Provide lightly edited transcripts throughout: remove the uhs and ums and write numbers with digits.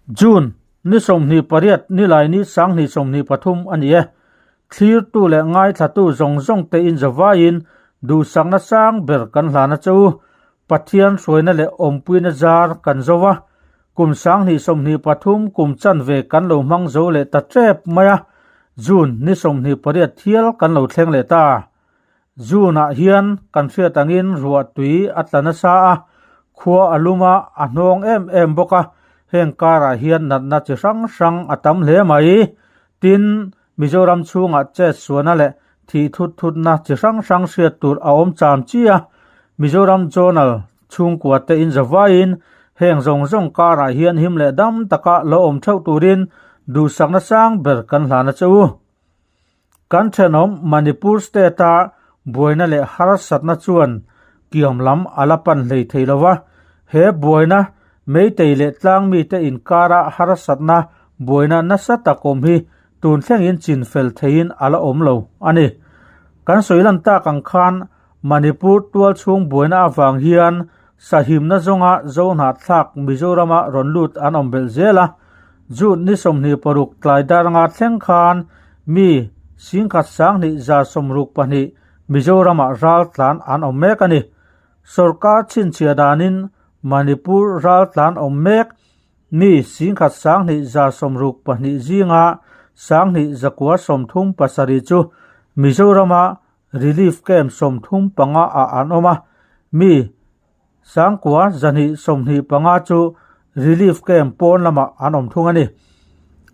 June ni 28 Nilaini 2023 a ni e. Thlirtu leh ngaithlatu zawng zawng te in zavaiin duhsakna sang ber kan hlan a che u. Pathian hruaina leh awmpuina zar kan zo va, kum 2023 kum chanve kan lo hmang zo leh ta tep mai a, June ni 28 thial kan lo thleng leh ta. June ah hian kan hriat angin ruah tui a tla nasa a, khua a lum a, a hnawng em em bawk a, heng karah hian natna chi hrang hrang a tam hle mai. Tin, Mizoram chhungah chet suana leh thih thut thutna chi hrang hrang hriat tur a awm cham chi a, Mizoram Journal chhungkua te in zavaiin heng zawng zawng karah hian him leh dam taka lo awm theuh turin duhsakna sang ber kan hlan a che u. Kan thenawm Manipur state-a buaina leh harsatna chuan kiam lam a la pan hlei thei lo va, he buaina Meitei leh tlangmite inkara harsatna buaina nasa tak awm hi tun thlengin chin fel theiin a la awm lo a ni. Kan sawi lan tak ang khan Manipur tual chhung buaina avang hian sahimna zawnga Zohnahthlak Mizorama rawn lut an awm belh zel a, June ni 26 tlai dar nga thleng khan mi 10,272 Mizoramah ral tlan an awm mek a ni. Sorkar chhinchhiah danin Manipur ral tlan awm mek mi 10,262 zinga 2,937 chu Mizorama Relief Camp 35 ah an awm a, mi 9,225 chu Relief Camp pawn lamah an awm thung a ni.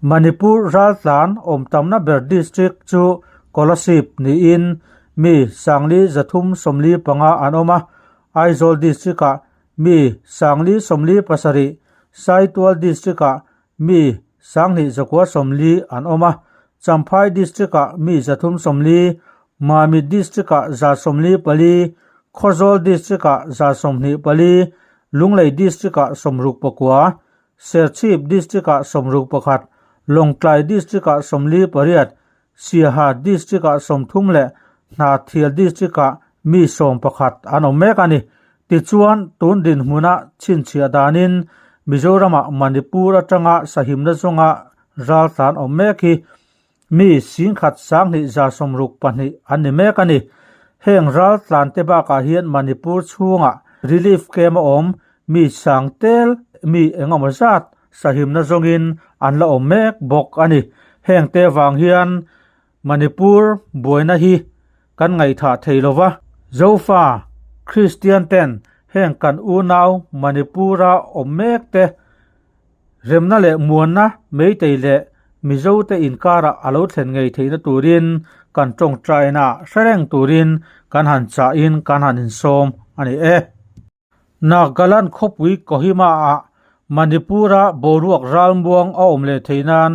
Manipur raltlan awm tamna ber district chu Kolasib niin mi 4,375 an awm a, Aizawl district-ah mi 4,047, Saitual district-ah mi 2,940 an awm a, Champhai district-ah mi 340, Mamit district-ah 144, Khawzawl district-ah 124, Lunglei district-ah 69, Serchhip district-ah 61, Lawngtlai district-ah 48, Siaha district-ah 30 leh Hnahthial district-ah mi 11 an awm mek a ni. Tichuan, tun dinhmuna chhinchhiah danin Mizoramah Manipur atanga sahimna zawnga raltlan awm mek hi mi 10,262 an ni mek a ni. Heng raltlan te bakah hian Manipur chhungah relief camp a awm mi sang tel mi engemaw zat sahimna zawngin an la awm mek bawk a ni. Heng te vang hian Manipur buaina hi kan ngaihthah thei lo va. Zofa Kristian ten heng kan unau Manipura awm mek te remna leh muanna Meitei leh Mizo te inkarah a lo thlen ngei theihna turin kan tawngtaina hre reng turin kan han chahin kan han insawm a ni e. Nagaland khawpui Kohima-ah Manipur-a boruak ralmuang a awm leh theih nan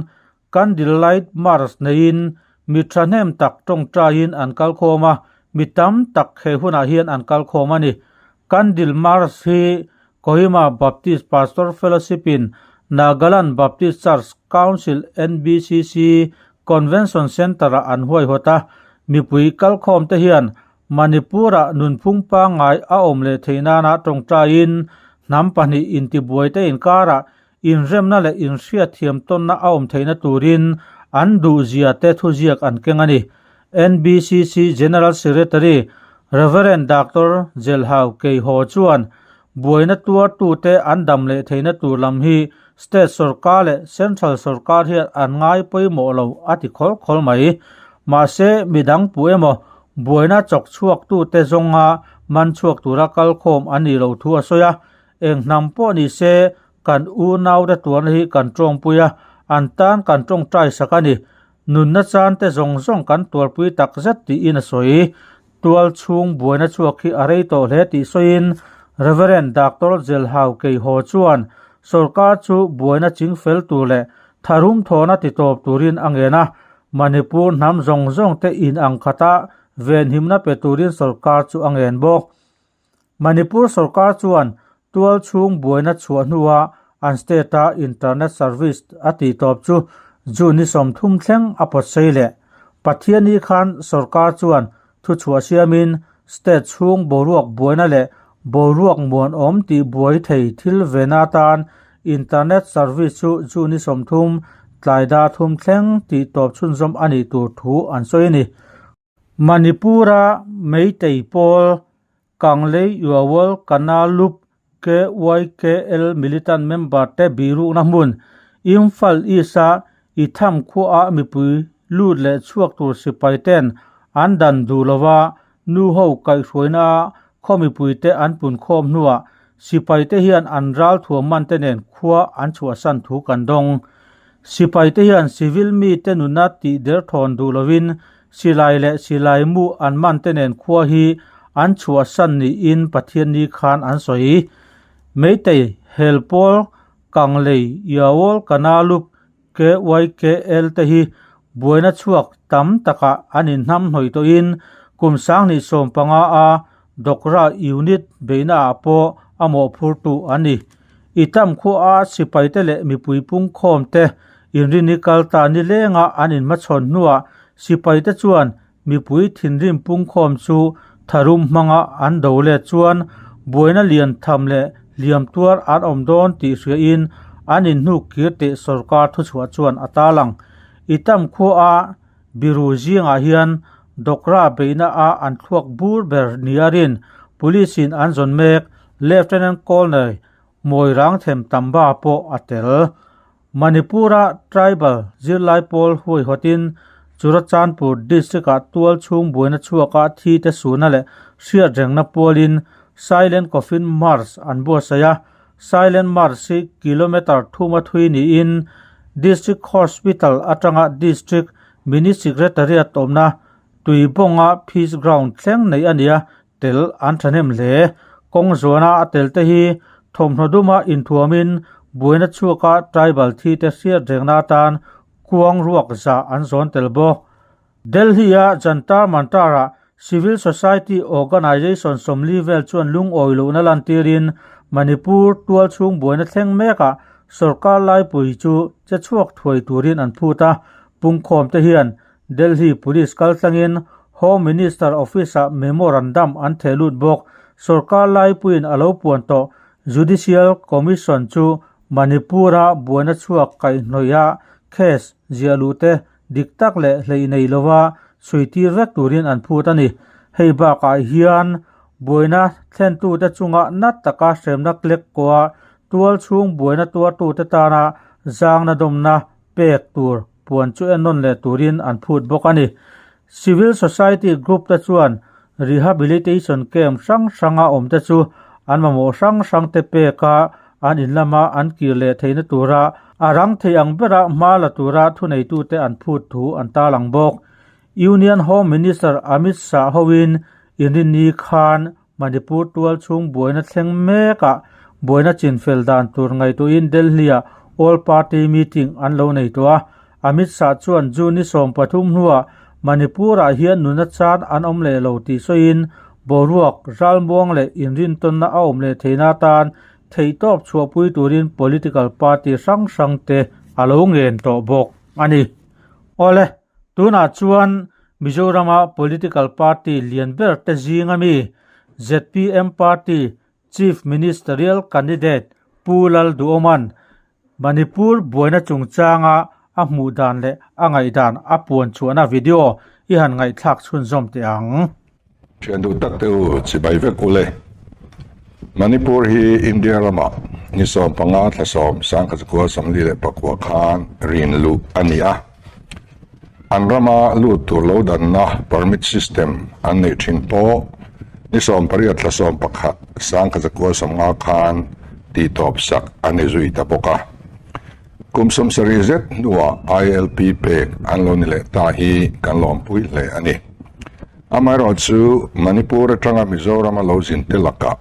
Candle Light March neiin mi thahnem tak tawngtaiin an kalkhawm a, mi tam tak he hunah hian an kalkhawm a ni. Candle March hi Kohima Baptist Pastor Fellowship-in Nagaland Baptist Church Council, NBCC, Convention Centre-ah an huaihawt a, mipui kalkhawmte hian Manipur-ah nunphung pangngai a awm leh theih nana tawngtaiin hnam pahnih intibuaite inkarah inremna leh inhriatthiam tawnna a awm theihna turin an duhzia te thuziak an keng a ni. NBCC General Secretary Rev. Doctor Jelhau Keihaw chuan buaina tuartute an dam leh theihna tur lam hi state sorkar leh central sorkar hian an ngai pawimawh lo a ti khawl khawl mai. Mahse, midang pu emaw buaina chawk chhuaktute zawnga man chhuak tura kalkhawm an nih loh thu a sawi a, eng hnam pawh ni se kan unaute tuarna hi kan tawngpui a, an tan kan tawngtai sak a ni. Nunna chante zawng zawng kan tuarpui tak zet tiin a sawi. Tual chhung buaina chhuak hi a rei tawh hle tih sawiin Rev. Doctor Zelhau Keihaw chuan sorkar chu buaina ching fel tur leh tharum thawhna ti tawp turin a ngen a, Manipur hnam zawng zawng te in ang khata venhimna pe turin sorkar chu a ngen bawk. Manipur sorkar chuan tual chhung buaina chhuah hnua an state-a internet service a tih tawp chu June ni 30 thleng a pawt sei leh. Pathianni khan sorkar chuan thuchhuah siamin state chhung boruak buaina leh boruak muanawm tih buai thei thil vena atan Internet service chu June ni 30 tlai dar thum thleng tih tawp chhunzawm a nih tur thu an sawi a ni. Manipur-a Meitei pawl Kanglei Yuawal Kanalup KYKL militant member te birukna hmun Imphal East-a Itham khuaah mipui lut leh chhuak tur sipai ten an dan duh lova nu ho kaihhruaina khaw mipui te an pun khawm hnuah sipai te hian an ral thuam man te nen khua an chhuahsan thu kan dawng. Sipai te hian civil mi te nuna tih derthawn duh lovin silai leh silai mu an man te nen khua hi an chhuahsan niin Pathianni khan an sawi. Meitei hel pawl Kanglei Yaol Kanalup KYKL te hi buaina chhuak tam takah an inhnam hnawih tawhin kum 2015 a Dokra unit beihna ah pawh a mawhphurtu a ni. Itam khua a sipaite leh mipui pungkhawm te inrini kal ta nilenga an inhmachhawn hnuah sipaite chuan mipui thinrim pungkhawm chu tharum hmanga an do let chuan buaina lian tham leh hliam tuar an awm dawn tih hriain an inhnuk kir teh sorkar thuchhuah chuan a tarlang. Itam khua a Biru zingah hian Dokra beihna a an thluak bur ber nia rin Police in an zawn mek Lieutenant Colonel Mawirang them Tamba pawh a tel. Manipur-a tribal zirlai pawl huaihawtin Churachandpur district-ah tual chhung buaina chhuaka thi te suna leh hriat rengna pualin Silent Coffin March an buatsaih a. Silent March hi kilometre thuma thui niin District Hospital atanga District Mini Secretariat awmna Tuibawnga Peace Ground thleng neih a ni a, tel an thahnem hle. Kawng zuana a tel te hi thawmhnaw duma inthuamin buaina chhuaka tribal thi te hriat rengna atan kuang ruak zah an zawn tel bawk. Delhi-a Jantar Mantar-ah Civil Society Organisation 40 vel chuan lungawi lohna lantirin Manipur tual chhung buaina thleng mekah sorkar laipui chu che chhuak thuai turin an phut a, pungkhawm te hian Delhi Police kaltlangin Home Minister Office-ah memorandum an theh lut bawk. Sorkar laipuiin a lo puan tawh Judicial Commission chu Manipur-a buaina chhuak kaihhnawih-a case ziah luh te dik tak leh hleih nei lova chhui tir vek turin an phut a ni. Hei bakah hian buaina thlentute chunga nat taka hremna klek kawha tual chhung buaina tuartute tana zangna dawmna pek tur puan chu ennawn leh turin an phut bawk a ni. Civil society group te chuan rehabilitation camp hrang hranga awm te chu an mamawh hrang hrang te peka an in lama an kir leh theihna tura a rang thei ang bera hma la tura thuneitute an phut thu an tarlang bawk. Union Home Minister Amit Shah hoin inrinni khan Manipur tual chhung buaina thleng mekah buaina chinfel dan tur ngaihtuahin Delhi-ah All Party Meeting an lo nei tawh a. Amit Shah chuan June ni 13 hnuah Manipur-ah hian nuna chan an awm leh lo tih sawiin boruak, ralmuang leh inrintawnna a awm leh theihna atan theihtawp chhuahpui turin political party hrang hrangte a lo ngen tawh bawk a ni. Awle, tunah chuan Mizorama political party lian ber te zing ami zpm party Chief Ministerial candidate Pu Lalduhoman Manipur buaina chungchanga a hmuh dan leh a ngaihdan a puan chhuahna video i han ngaihthlak chhunzawm teh ang. Thian duh tak te u chibai vek u le. Manipur hi India ramah ni 15 thla 10 1944 khan rin luh a ni a. An rama lut tur lo danna permit system an neih thin pawh ni 18 thla 11 1950 khan tihtawp sak a ni zui ta bawk a. Kum 70 zet hnuah ILP pek an lo ni leh ta hi kan lawmpui hle a ni. Amaherawhchu Manipur atanga Mizorama lo zin te lakah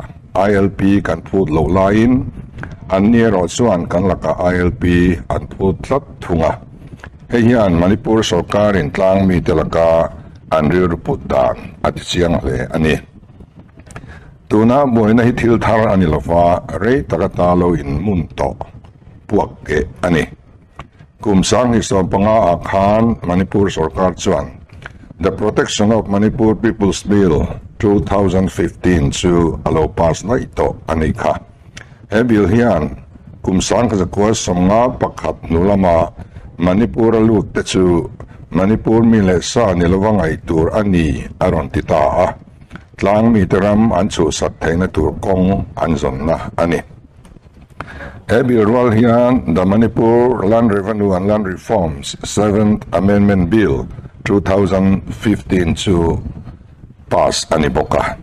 ILP kan phut loh laiin anni erawh chuan kan lakah ILP an phut tlat thung a. Hei hian Manipur sorkarin tlang mite laka an rilru put dan a ti chiang hle a ni. Tuna buaina hi thil thar a ni lova, rei tak ata lo inmun tawh puak keh a ni. Kum 2015 ah khan Manipur sorkar chuan The Protection of Manipur People's Bill 2015 chu a lo pass daih tawh a nih kha. He bill hian Kum 1951 hnu lama Manipur-a lut te chu Manipur mi leh sa ni lova ngaih tur a ni a rawn ti ta a, tlang mite ram an chhuhsak theihna tur kawng an zawnna a ni. He bill rual hian The Manipur Land Revenue and Land Reforms, Seventh Amendment Bill, 2015 chu pass a ni bawk a.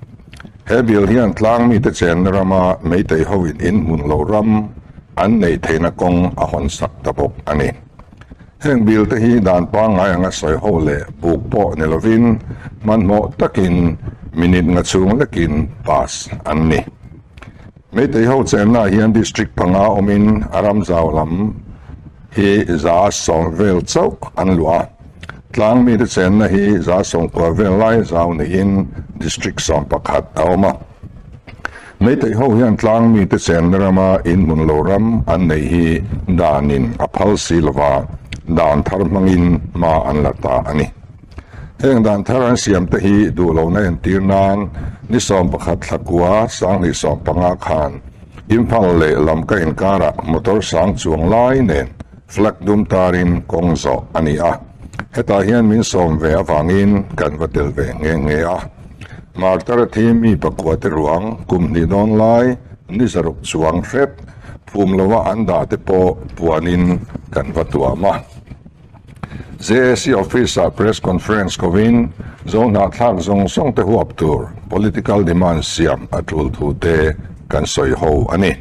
He bill hian tlang mite chenna rama Meitei hoin in hmun lo ram an neih theihna kawng a hawn sak ta bawk a ni. Heng bill te hi dan pangngai anga sawi ho leh buk pawh ni lovin hmanhmawh takin minute nga chhung lekin pass an ni. Meitei ho chenna ah hian district panga awmin a ram zau lam hi 110 vel chauh an luah a. Tlang mite chenna hi 90 vel lai zau niin district 11 a awm a. Meitei ho hian tlang mite chenna rama inhmun lo ram an neih hi danin a phal si lova dan thar hmangin hma an la ta a ni. Heng dan thar an siam te hi duh lohna entir nan ni 11 thla kua 2015 khan Imphal leh Lamka inkarah motor sang chuang lai nen flag dum tarin kawng zawh a ni a. Hetah hian min sawm ve avangin kan va tel ve nghe nghe a. Martar a thi mi pakua te ruang kum hnih dawn lai ni zaruk chuang hrep phum lova an dah te pawh puanin kan va tuam a. JAC Office-ah Press Conference kovin Zohnahthlak zawng zawng te huap tur political demand siam a tul thu te kan sawi ho a ni.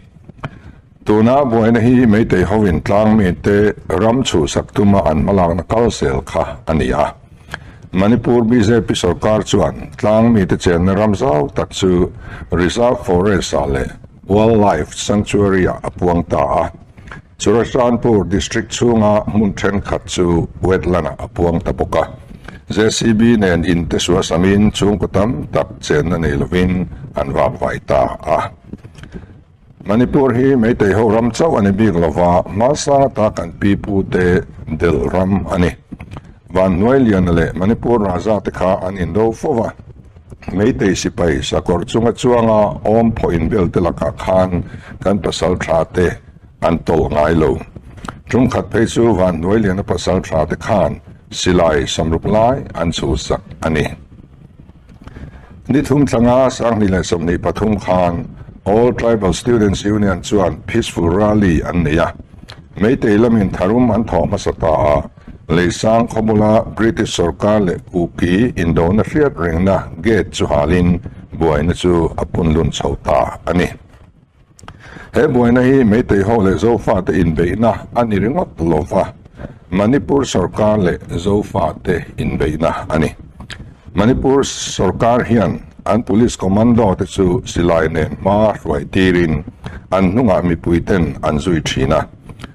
Tuna buaina hi Meitei hovin tlang mite ram chhuhsak tuma an hmalakna kal zel kha a ni a. Manipur bjp sorkar chuan tlang mite chenna ram zau tak chu Reserve Forest-ah leh Wildlife Sanctuary-ah a puang ta a. Churachandpur District chhunga hmun thenkhat chu wetland-ah a puang ta bawk a. JCB nen in te suasamin chhungkaw tam tak chenna nei lovin an vak vai ta a. Manipur hi Meitei ho ram chauh a ni bik lova, hmasang ata kan pi pu te delh ram a ni. Vanhnuai Liana leh Manipur Raja te kha an indo fo va. Meitei sipai sakawr chunga chuanga awm phawh inbel te lakah khan kan pasal tha te an tawlh ngai lo. Tum khat phei chu Vanhnuai Liana pasal tha te khan silai samruk lai an chhuhsak a ni. Ni thum thlanga 2023 khan All Tribal Students Union chuan Peaceful Rally an nei a. Meitei lamin tharum an thawh hmasa ta a, Leisang khawbula British sorkar leh Kuki indona hriat rengna gate chu halin buaina chu a punlun chho ta a ni. He buaina hi Meitei ho leh Zofate inbeihna a ni ringawt lo va, Manipur sorkar leh Zofate inbeihna a ni. Manipur sorkar hian an police commando te chu silai nen hma hruai tirin an hnungah mipui ten an zui thin a.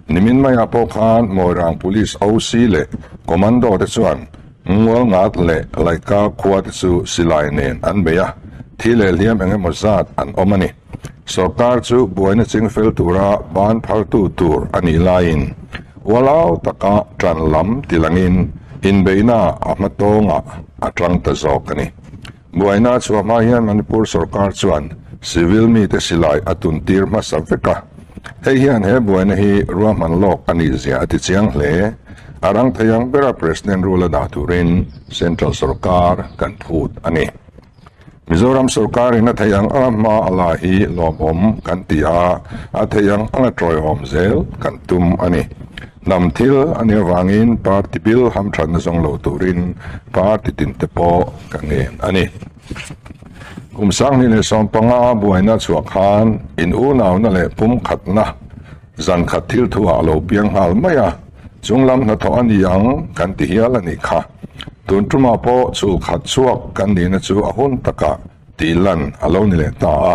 Nimin maiah pawh khan Moirang Police OC leh commando te chuan Ngualngat leh Laika khua te chu silai nen an bei a, thi leh hliam eng emaw zat an awm a ni. Sorkar chu buaina ching fel tura ban phartu tur a nih laiin ualau taka tan lam tilangin inbeihna a hmatawngah a tang ta zawk a ni. Buaina chhuah hma hian Manipur sorkar chuan civil mite silai a tuntir hmasa vek a. Hei hian he buaina hi ruahman lawk a nih zia a ti chiang hle. A rang thei ang bera President rule a dah turin Central sorkar kan phut a ni. Mizoram sorkarin a theih ang anga hma a la hi lawmawm kan ti a, a theih ang anga tawiawm zel kan tum a ni. Hnam thil a nih avangin party bill hamthatna zawng lo turin party tinte pawh ka ngen a ni. Kum 2015 buaina chhuah khan in unauna leh pumkhatna zankhat thil thuah a lo piang nghal mai a, Chunglam hnathawh a ni ang kan ti hial a nih kha. Tun tumah pawh chhul khat chhuak kan nihna chu a hun takah tih lan a lo ni leh ta a.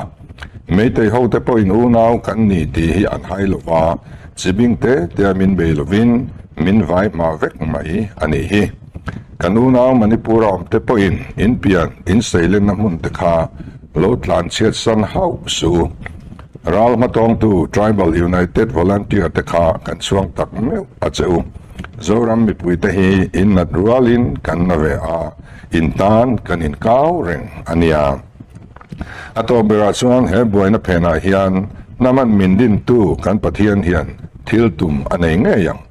Meitei hote pawhin unau kan ni tih hi an hai lo va, chibing te tea min bei lovin min vai hma vek mai a nih hi. Kan unau Manipur a awmte pawhin in pian in seilenna hmun te kha lo tlan chhiat san hauh suh u. Ral hmatawngtu Tribal United Volunteer te kha kan chhuang tak meuh a che u. Zoram mipuite hi in nat rualin kan na ve a, in tan kan inkau reng a nia. A tawp berah chuan he buaina phenah hian Hnaman min dintu kan Pathian hian thil tum a nei ngei ang.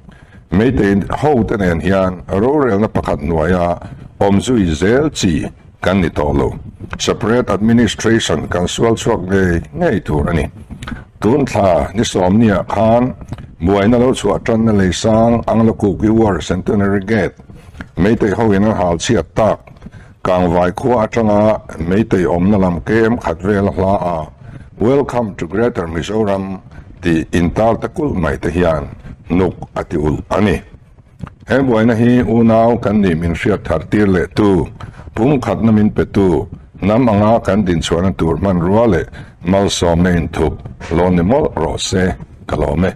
Meitei hote nen hian rorelna pakhat hnuaia awm zui zel chi kan ni tawh lo. Separate administration kan sual chhuak ngei ngei tur a ni. Tun thla ni sawmniah khan buaina lo chhuah tanna leisang Anglo-Kuki War Centenary Gate Meitei hoin an hal chhiat tak Kangvai khua atanga Meitei awmna lam kem khat vel a hla a, Welcome to Greater Mizoram tih intar ta kulh mai te hian nuk a ti ulh a ni. He buaina hi unau kan nih min hriat thar tir leh tu, pumkhatna min pe tu, hnam anga kan dinchhuahna tur hmanrua leh malsawmna inthup lo ni mawlh rawh se ka lawm e.